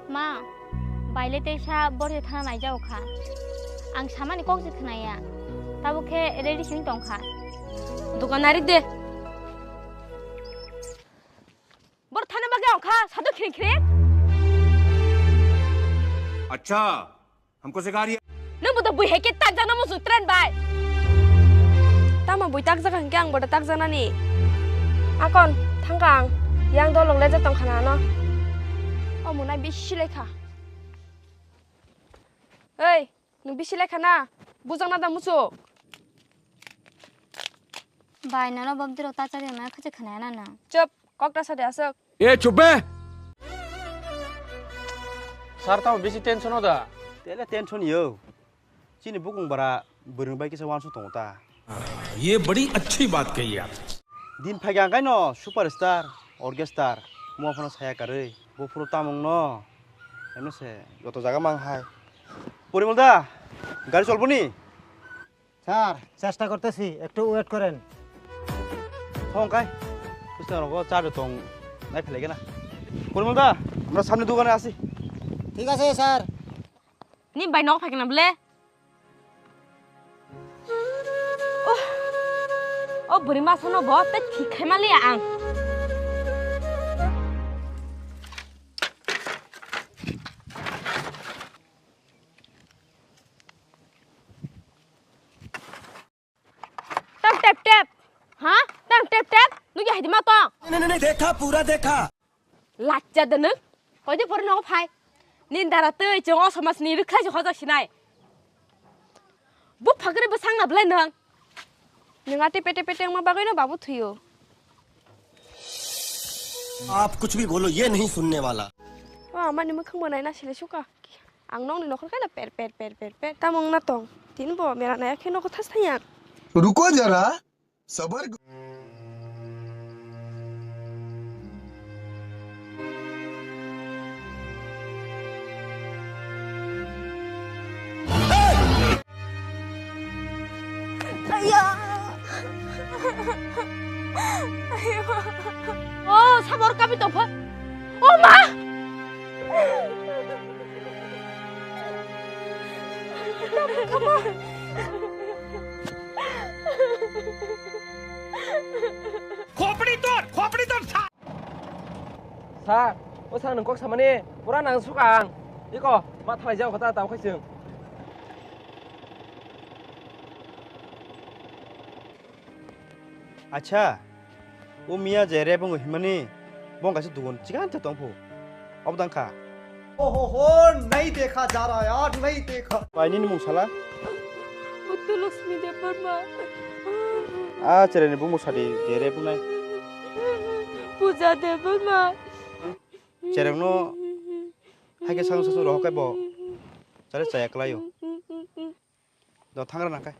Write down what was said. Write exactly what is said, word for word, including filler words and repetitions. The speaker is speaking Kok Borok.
Ma, baile teisa borok thana naijago kha. Ang samani kok se khnaya. Tabuk khe ready simi tong kha. Dukan narik de. Bor thana bagwi ang kha, sado khring khring. Acha, hamko sikha rahi hai. Nang bo to bui hai khe tak jana musu train bai. Tamo bui tak jaga hinkhe ang bo da tak janani. Akon, thangka ang. Yang dolong le je tong khana no. O munai bisi lekha. Ei, nung bisi lekha na? Bujang na da musu? Bai, nono bobdi rok ta chari na khachi khnaya na nang. Chup, kok ta sadi aswk. ए चुप बे। Sir, tamo bisi tension o da? Tele tension yo. Chini bukung bara bwrwng bai kisa uansuk tongo ta. ये बड़ी अच्छी बात कही आप। Din phaikha ang kaino superstar, orchestar, mo phano saya karwi. Bo phuru tamung no. Emno se, joto jaga mang hai. Porimol da, gari cholboni? Sir, চেষ্টা করতেছি, একটু ওয়েট করেন। Thong kai. Pusna rogo cha de tong. Nai phele gena. Porimol da, amra samne dogane asi. ঠিক আছে sir. Ni bai nok phai kana ble? Oh, oh, bwrwi masa no bo tei thik khai ma liya ang. Tang tep tep. Ha? Tang tep tep. Nugya hai di ma tong. नहीं, नहीं, नहीं, देखा, पूरा देखा। Lachcha de nwng. Koi de pore nogo phai. Nin dara tei chwng o somaj ni rwkhlai se hojak sinai. Bu phagri bwsang na belai nwng. Nwng a tepe tepe tengma bagwi no babu thuyo. आप कुछ भी बोलो, ये नहीं सुनने वाला। O amani mwkhang bo naina sile suka. Ang nokni nokhor khe na per per per per per. Tamo wngna tong. Tini bo mera naya khe nogo thas thayang. रुको जरा, सबर। Aiya. Aiya. Oh, sabor kabi tongpha. Oh, ma. Khopri tor, khopri tor sa. Sir, o sir nwng kok samani pura nang suka ang. Iko, ma thalai jao khata tau khai chwng. Acha, o miya je rep wngwi himani, bo wngkha se dugon chikante tongphu. Obo dang kha. ओहो हो, नहीं देखा जा रहा यार, नहीं देखा। Bai nini mung sala? Muttulakshmi Debbarma. A chereni bumung sadi je rep wngnai. Puja Debbarma. Cherengno haikhe sang sasu rohok kai bo. Chare chaya kwlaio. Do thangra nangkhe.